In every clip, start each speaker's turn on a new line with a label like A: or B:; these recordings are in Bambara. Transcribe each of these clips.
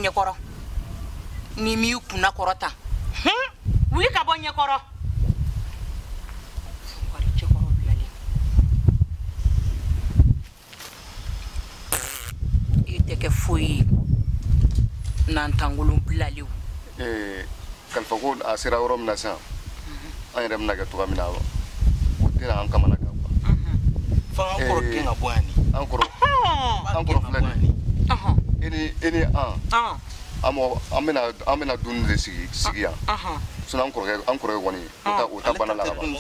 A: ɲɛkɔrɔ. Ni m'i kunna kɔrɔta. Wuli ka bɔ ɲɛkɔrɔ. Wari cɛkɔrɔ bilalen. E tɛ kɛ foyi ye. N'an tangolon bilalen.
B: Kalifa ko a sera yɔrɔ min na sisan, an yɛrɛ bɛna kɛ cogoya min na, o tɛna an kamana gan quoi.
C: Fo an kɔrɔ gɛn ka bɔ yan ni.
B: An kɔrɔ filɛ nin ye. E ni an. An mɔgɔ an bɛna dumuni de sigi yan. Sinon an kɔrɔkɛ kɔni o ta banna la ka ban.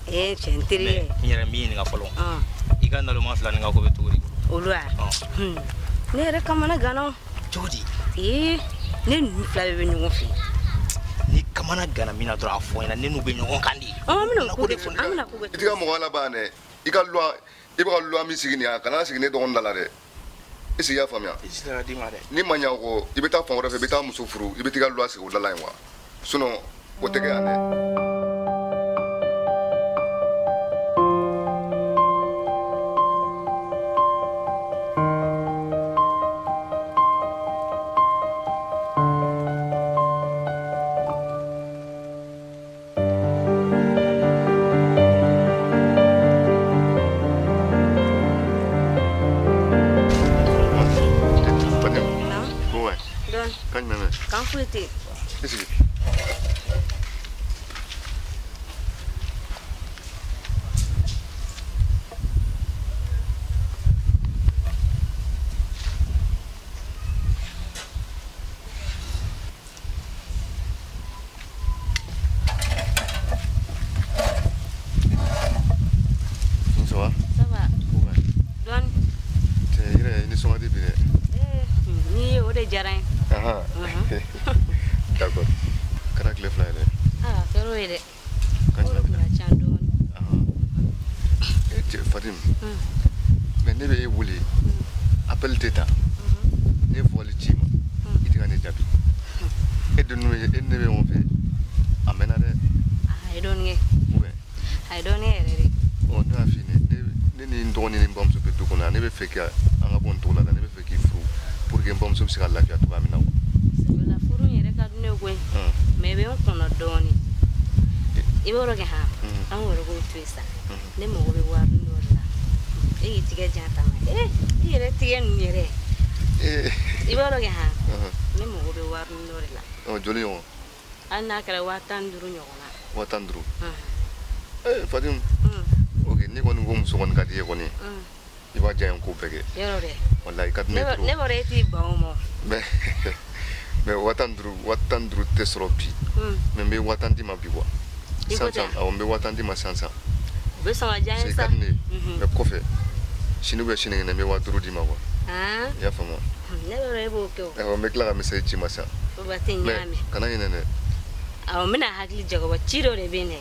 D: Cɛ n terikɛ.
C: N yɛrɛ n b'i ɲininka fɔlɔ. I ka naloma fila ni ka ko bɛ cogo di?
D: Olu wa? Ne yɛrɛ kamana ganna.
C: Cogo di?
D: Ne ninnu fila bɛɛ bɛ ɲɔgɔn fɛ.
C: Ni kamana ganna min na dɔrɔn a fɔ n ɲɛna, ne n'u bɛ ɲɔgɔn kan de.
D: An bɛna ko de fɔ, an bɛna ko bɛɛ.
B: I t'i ka mɔgɔ laban dɛ. I ka loi, i bɛ ka loi min sigi nin ye, a kana sigi ne dɔgɔnin da la dɛ. Est-ce que i y'a faamuya?
C: I tɛ se ka d'i ma dɛ.
B: Ni ma ɲɛ o kɔ, i bɛ taa fan wɛrɛ fɛ, i bɛ taa muso furu, i bɛ t'i ka loi sigi o da la yen wa. Sinon o tɛ kɛ yan dɛ.
D: Kan foyi tɛ yen.
B: I sigi. Ça va?
D: Ça va.
B: Ouais.
D: Dɔɔni.
B: Cɛ, i yɛrɛ i nisɔn ka di bi dɛ.
D: N'i ye o de diyara n ye.
B: D'accord. Kɛra tile fila ye dɛ.
D: A kɛra o ye dɛ.
B: Kan
D: O de kun ka ca dɔɔni.
B: Cɛ Fatim. Mais ne bɛ e wele, appel tɛ ta. Ne ye vocal ci i ma, i tɛ ka ne jaabi. E de ninnu e ni ne bɛ ɲɔgɔn fɛ a mɛnna dɛ.
D: A ye dɔɔni kɛ.
B: Ou bien?
D: A ye dɔɔni kɛ yɛrɛ de.
B: Ɔ ne y'a f'i ɲɛna, ne ni n dɔgɔnin ni n bamuso bɛ du kɔnɔ yan, ne bɛ fɛ ka an ka bɔ nin cogo la, ne bɛ fɛ k'i furu pour que n bamuso bɛ se ka lafiya cogoya min na quoi.
D: Sabula furu in yɛrɛ ka di ne ye koyi. Mais i bɛ n kɔnɔ dɔɔni. I b'o dɔn kɛ han, an yɛrɛ k'o to yen sa. Ne mago bɛ wari dɔ de la. E k'i tigɛ jan ta ma. I yɛrɛ tigɛ ninnu yɛrɛ. I b'o dɔn kɛ han, ne mago bɛ wari dɔ de la.
B: Joli ɲɔgɔn?
D: Hali n'a kɛra 15 000 ɲɔgɔn na.
B: 15 000. Fatim. Ok, n'i kɔni ko muso kɔni ka di i ye kɔni, i b'a diya n ko bɛɛ kɛ.
D: Yɔrɔ dɛ.
B: Walahi i ka di ne ye trop.
D: Ne b'a dɔn e t'i ban o ma.
B: Mais 15 000, 15 000 tɛ sɔrɔ bi. Mais n bɛ 10 000 d'i ma bi quoi.
D: I ko
B: Sisan
D: ten?
B: Awɔ, n bɛ 10 000 d'i ma sisan sisan.
D: O bɛ sɔn ka diya n ye
B: I
D: sa.
B: ka di ne ye. Mais kɔfɛ, sini ou bien sinikɛnɛ n bɛ 5 000 d'i ma quoi. I y'a faamu wa?
D: Ne b'a dɔn e b'o kɛ o.
B: Awɔ, n bɛ tila ka message ci i ma sisan.
D: O ba tɛ
B: Mais
D: ɲaami.
B: kana ɲinɛ dɛ.
D: Awɔ, n bɛna hakili jagabɔ, ci dɔ de bɛ yen dɛ.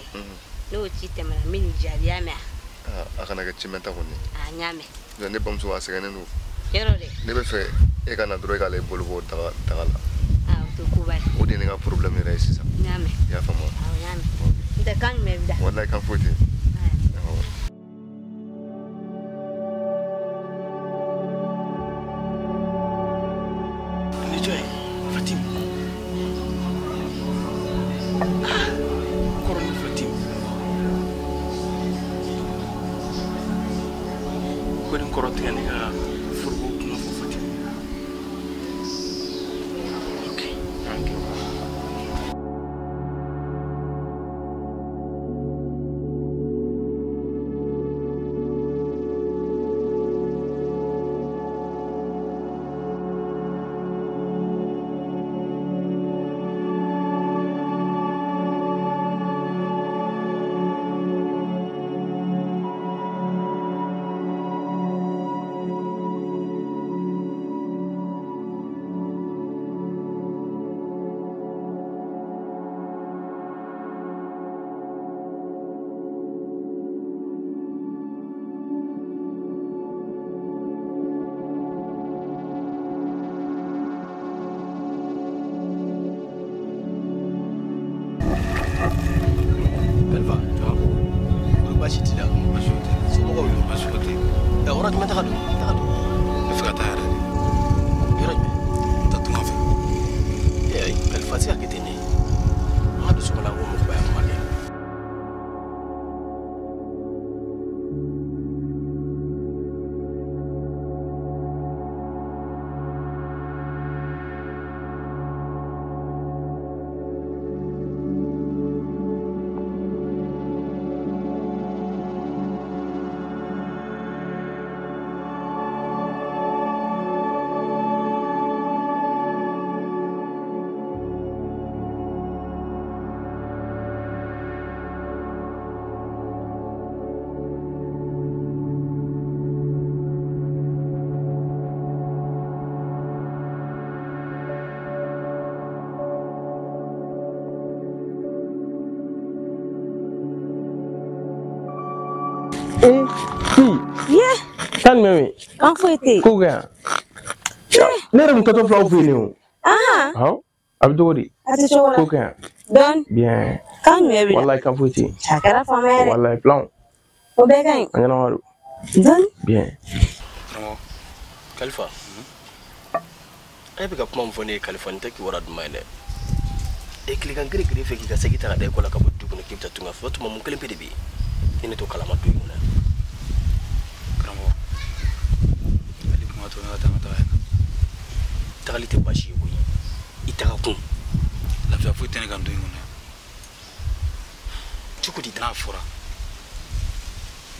D: N'o ci tɛmɛna, n bɛ n'i jaabi, i y'a mɛn wa?
B: A kana kɛ cimɛnta kɔni ye.
D: A n y'a mɛn.
B: N'o tɛ ne bamuso a sɛgɛnnen don.
D: Yɔrɔ dɛ.
B: Ne bɛ fɛ e ka na dɔrɔn e k'ale bolo bɔ daga la.
D: O tɛ koba ye.
B: O de ye ne ka problème yɛrɛ ye sisan.
D: N y'a mɛn.
B: I y'a faamu wa?
D: Awɔ, n y'a mɛn. N tɛ kan jumɛn b'i da?
B: Walahi kan foyi tɛ yen. Awɔ.
C: Ni jɔn ye? Fatim. Kɔrɔ ni Fatim. Ko ni kɔrɔ tigɛ ne ka furuko kuma fɔ Fatim. Ok, an kɛ.
E: Kalifa tɛ se ka kɛ ten de. An ka don so kɔnɔ an k'o mɔgɔbaya kuma kɛ.
F: Tan mɛmɛ.
D: An foyi tɛ yen.
F: Ko kɛ yan. Ne yɛrɛ kun taatɔ filaw fɛ yen o. Awɔ. A bɛ cogo di?
D: A tɛ cogo la.
F: Ko kɛ yan.
D: Dɔɔni.
F: Bien.
D: Kan jumɛn b'i la?
F: Walayi kan foyi tɛ yen.
D: A kɛra faama yɛrɛ.
F: Walayi filanw.
D: O bɛɛ ka ɲi.
F: A ɲɛnama don.
D: Dɔɔni.
F: Bien.
E: Karamɔgɔ. Kalifa. E bɛ ka kuma min fɔ ne ye Kalifa nin tɛ kibaruya duman ye dɛ. E tilegan gere gere fɛ k'i ka segi ta ka da ekɔli la ka bɔ du kɔnɔ k'i bɛ taa tunga fɛ o tuma mun kelen pe de bɛ yen ni ne t'o kalama du in kɔnɔ yan.
G: Karamɔgɔ, hali kuma to ne ka taa n ka taga yan.
E: Tagali tɛ baasi ye koyi. I taga kun.
G: Lafiya foyi tɛ ne kan du in kɔnɔ yan.
E: Cogo di?
G: N'a fɔra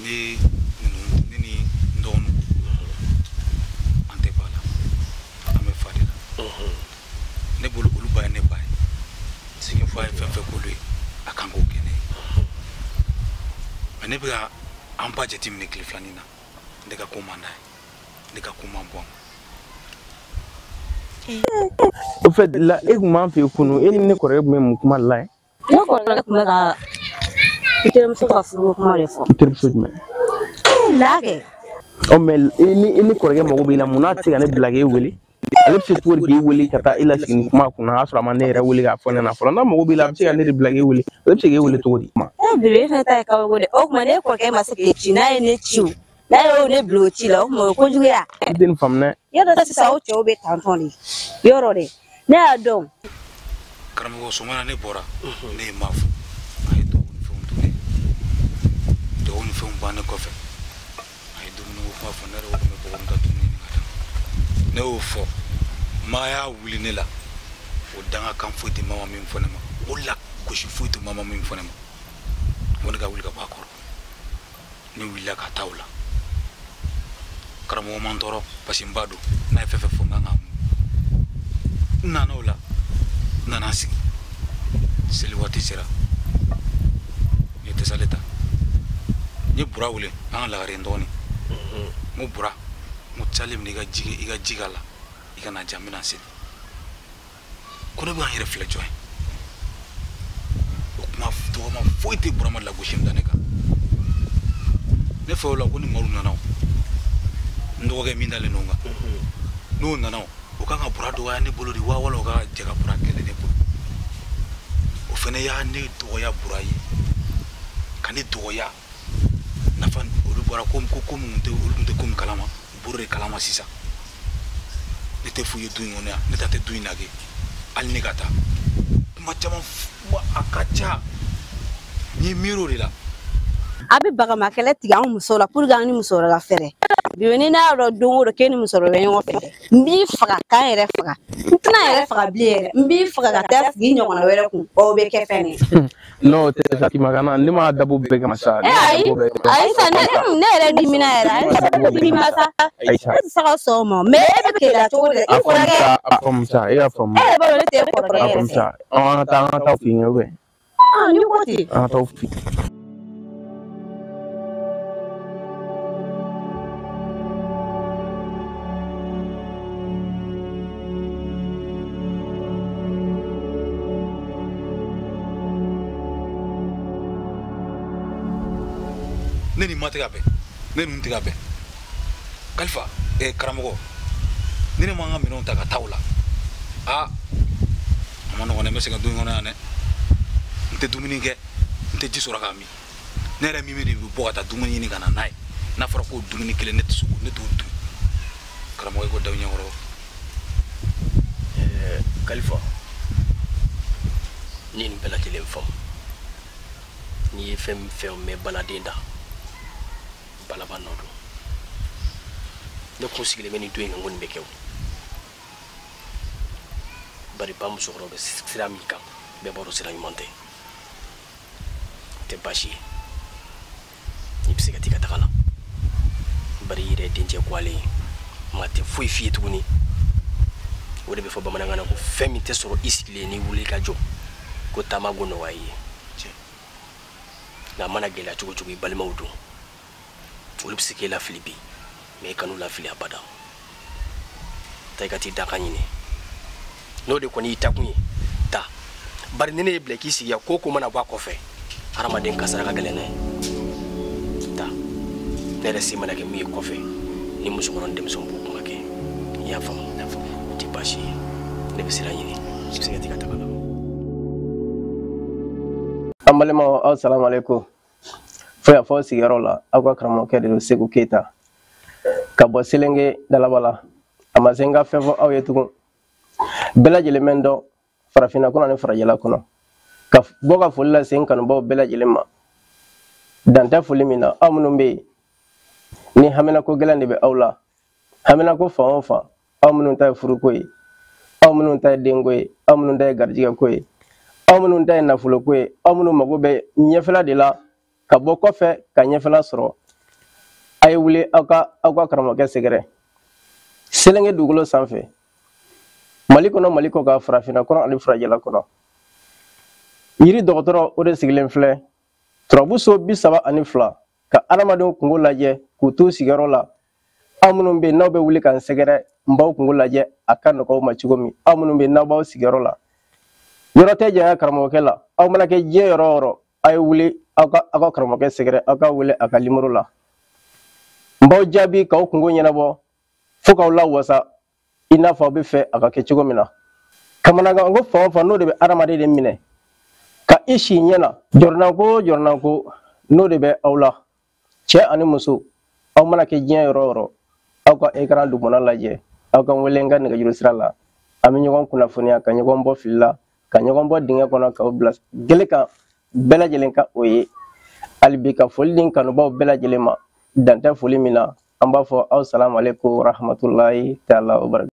G: ne ninnu ne ni n dɔgɔninw an tɛ ba la, an bɛ fa de la. Ne bolo olu ba ye ne ba ye. Sigi fa ye fɛn fɛn k'olu ye a kan k'o kɛ ne ye. Mais ne bɛ ka an ba jateminɛ tile filanin na, ne ka ko man d'a ye, ne ka ko man bɔ a ma.
F: Au fait, la e kun b'an fɛ yen kunun, e ni ne kɔrɔkɛ kun bɛ mun kuma la yen?
D: Ne kɔrɔkɛ kun bɛ ka i terimuso ka furuko kuma de fɔ.
F: I terimuso jumɛn?
D: La kɛ.
F: Ɔ mais e ni kɔrɔkɛ mago b'i la, mun n'a tɛ se ka ne bila k'e wele? Ale bɛ se cogo di k'e wele ka taa e lasigi nin kuma kunna, a y'a sɔrɔ a ma ne yɛrɛ wele k'a fɔ ne ɲɛna fɔlɔ. N'a mago b'i la, a bɛ se ka ne de bila k'e wele. Ale bɛ se k'e wele cogo di?
D: Bébé e fana ta ye kabako de. O tuma ne kɔrɔkɛ ma se k'e ci, n'a ye ne ci o, n'a y'o ne bila o ci la, o tuma o ye kojugu ye wa?
F: I tɛ nin faamu dɛ.
D: Yɔrɔ sisan o cɛw bɛ tantɔn de. Yɔrɔ dɛ, ne y'a dɔn.
G: Karamɔgɔ, sɔgɔma ne bɔra, ne ye ma fɔ. A ye dugawu ni fɛnw dun ne. Dugawu ni fɛnw bannen kɔfɛ, a ye dumuni ko kuma fɔ, ne yɛrɛ ko ko n bɛ bɔ ko n bɛ taa dumuni ɲini ka d'a ma. Ne y'o fɔ, maa y'a wuli ne la, o dangakan foyi tɛ mama min fɔ ne ma, o la gosi foyi tɛ mama min fɔ ne ma. Ko ne ka wuli ka bɔ a kɔrɔ. Ne wulila ka taa o la. Karamɔgɔ man tɔɔrɔ parce que n b'a dɔn n'a ye fɛn fɛn fɔ n kan k'a mun. N nana o la, n nana sigi. Seli waati sera, n ye tasale ta. N ye Bura wele, an ka lagare n dɔgɔnin. N ko Bura, n ko tasale minɛ i ka ji i ka ji k'a la, i ka na diyan n bɛna seli. Ko ne bɛ ka n yɛrɛ filɛ jɔn ye. O kuma tɔgɔma foyi tɛ Burama lagosi min da ne kan. Ne fɛ o la ko ni Madu nana o, n dɔgɔkɛ min dalen don n kan, n'o nana o, o kan ka Bura dɔgɔya ne bolo de wa wala o ka jɛ ka Bura kɛlɛ ne bolo. O fana y'a ne dɔgɔya Bura ye, ka ne dɔgɔya. Nafa olu bɔra ko ko min tɛ olu tun tɛ ko min kalama, u bɔr'o de kalama sisan. Ne tɛ foyi ye du in kɔnɔ yan, ne ta tɛ du in na kɛ, hali ne ka taa. Kuma caman a ka ca, n ye miiri o de la.
D: A bɛ bagama kɛlɛ tigɛ anw musow la pour que an ni muso wɛrɛ ka fɛrɛ. Bi ni n'a y'a dɔn don o don k'e ni muso wɛrɛ bɛ ɲɔgɔn fɛ, n b'i faga k'an yɛrɛ faga. N tɛna n yɛrɛ faga bilen yɛrɛ, n b'i faga ka taa sigi i ɲɔgɔnna wɛrɛ kun, o bɛ kɛ fɛn ye.
F: Non, o tɛ sa, Kimagana, ne m'a dabɔ bɛɛ kama sa.
D: Ayi, ayi sa, ne yɛrɛ dimina yɛrɛ, ayi sa, ne dimina sa.
F: Ayi sa.
D: Ne tɛ se ka sɔn o ma, mais e bɛ keleya cogo di? I kɔrɔkɛ.
F: A faamu sa, e y'a faamu.
D: E yɛrɛ b'a dɔn ne tɛ e kɔrɔkɛ
F: A
D: yɛrɛ
F: faamu
D: fɛ.
F: sa, an ka taa an ka taa f'i ɲɛ ou bien?
D: Ah, n'i ko ten.
F: An ka taa f'i ɲɛ.
G: Ne ni ma tɛ ka bɛn, ne ninnu tɛ ka bɛn. Kalifa, karamɔgɔ, ni ne ma n ka minɛnw ta ka taa o la, aa, a ma nɔgɔn dɛ, n bɛ sɛgɛn du in kɔnɔ yan dɛ. N tɛ dumuni kɛ, n tɛ ji sɔrɔ k'a min. Ne yɛrɛ min de bɛ bɔ ka taa dumuni ɲini ka na n'a ye, n'a fɔra ko dumuni kelen ne tɛ se k'o, ne t'o dun. Karamɔgɔ, i ko daw ɲɛkɔrɔ.
E: Kalifa, Ni nin bɛɛ lajɛlen faamu. N'i ye fɛn fɛn mɛn baladen da, balaba nɔ don. Ne kun sigilen bɛ nin don in kan ko nin bɛ kɛ o. Bari ba musokɔrɔba bɛ sira min kan, bɛɛ b'a dɔn sira ɲuman tɛ. O tɛ baasi ye. I bɛ se ka t'i ka taga la. Bari i yɛrɛ ye dencɛ kuwalen ye. Maa tɛ foyi f'i ye tuguni. O de bɛ fɔ bamanankan na ko fɛn min tɛ sɔrɔ i sigilen n'i wuli ka jɔ, ko taama go nɔgɔya i ye. Nka a mana gɛlɛya cogo cogo i balimaw don. Olu bɛ se k'e lafili bi, mɛ i kan'u lafili abada. Taa i ka t'i dakan ɲini. N'o de kɔni y'i takun ye, taa. Bari ni ne y'i bila k'i sigi yan, ko o ko mana bɔ a kɔfɛ, hadamaden kasara ka gɛlɛn n'a ye. Taa. Ne yɛrɛ se mana kɛ min ye kɔfɛ, ni musokɔrɔ ni denmisɛnw b'o kuma kɛ. I y'a faamu? O tɛ baasi ye. Ne bɛ sira ɲini. I bɛ se ka t'i ka taga la.
H: An balimaw, aw salamu aleykum. Fo yan fɔ sigiyɔrɔ la, aw ka karamɔgɔkɛ de don Seku Keyita ka bɔ Selenge Dalaba la. A ma se n ka fɛn fɔ aw ye tugun. Bɛɛ lajɛlen bɛ n dɔn farafinna kɔnɔ ani farajɛla kɔnɔ. Ka bɔ ka foli lase n kanubaw bɛɛ lajɛlen ma. Dan tɛ foli min na, aw minnu bɛ yen ni haminako gɛlɛn de bɛ aw la, haminako fan o fan, aw minnu ta ye furuko ye, aw minnu ta ye denko ye, aw minnu ta ye garijɛgɛko ye, aw minnu ta ye nafoloko ye, aw minnu mago bɛ ɲɛfɛla de la ka bɔ kɔfɛ ka ɲɛfɛla sɔrɔ, a ye wuli aw ka karamɔgɔkɛ sɛgɛrɛ Selenge dugukolo sanfɛ, Mali kɔnɔ, Mali kɔ kan, farafinna kɔnɔ ani farajɛla kɔnɔ. Yiri dɔgɔtɔrɔ o de sigilen filɛ turabu so 32 ka adamadenw kungo lajɛ k'u t'u sigiyɔrɔ la. Aw minnu bɛ yen n'aw bɛ wuli ka n sɛgɛrɛ, n b'aw kungo lajɛ a ka nɔgɔ aw ma cogo min. Aw minnu bɛ yen n'aw b'aw sigiyɔrɔ la, yɔrɔ tɛ janya karamɔgɔkɛ la. Aw mana kɛ diɲɛ yɔrɔ o yɔrɔ, a ye wuli aw ka karamɔgɔkɛ sɛgɛrɛ, aw ka wele a ka nimoro la. N b'aw jaabi k'aw kungo ɲɛnabɔ fo k'aw lawasa i n'a fɔ aw bɛ fɛ a ka kɛ cogo min na. Kamanagan ko fan o fan, n'o de bɛ adamaden de minɛ ka i si ɲɛ na, jɔrɔnanko o jɔrɔnanko n'o de bɛ aw la, cɛ ani muso, aw mana kɛ diɲɛ yɔrɔ o yɔrɔ, aw ka écran dugumana lajɛ, aw ka n wele n ka nɛgɛjuru sira la. An bɛ ɲɔgɔn kunnafoniya ka ɲɔgɔn bɔ fili la, ka ɲɔgɔn bɔ dingɛ kɔnɔ, k'aw bila gele kan bɛɛ lajɛlen ka o ye. Hali bi ka foli di n kanubaw bɛɛ lajɛlen ma, dan tɛ foli min na. An b'a fɔ aw salamu aleykum rahmatulahi taala wa barakatuh.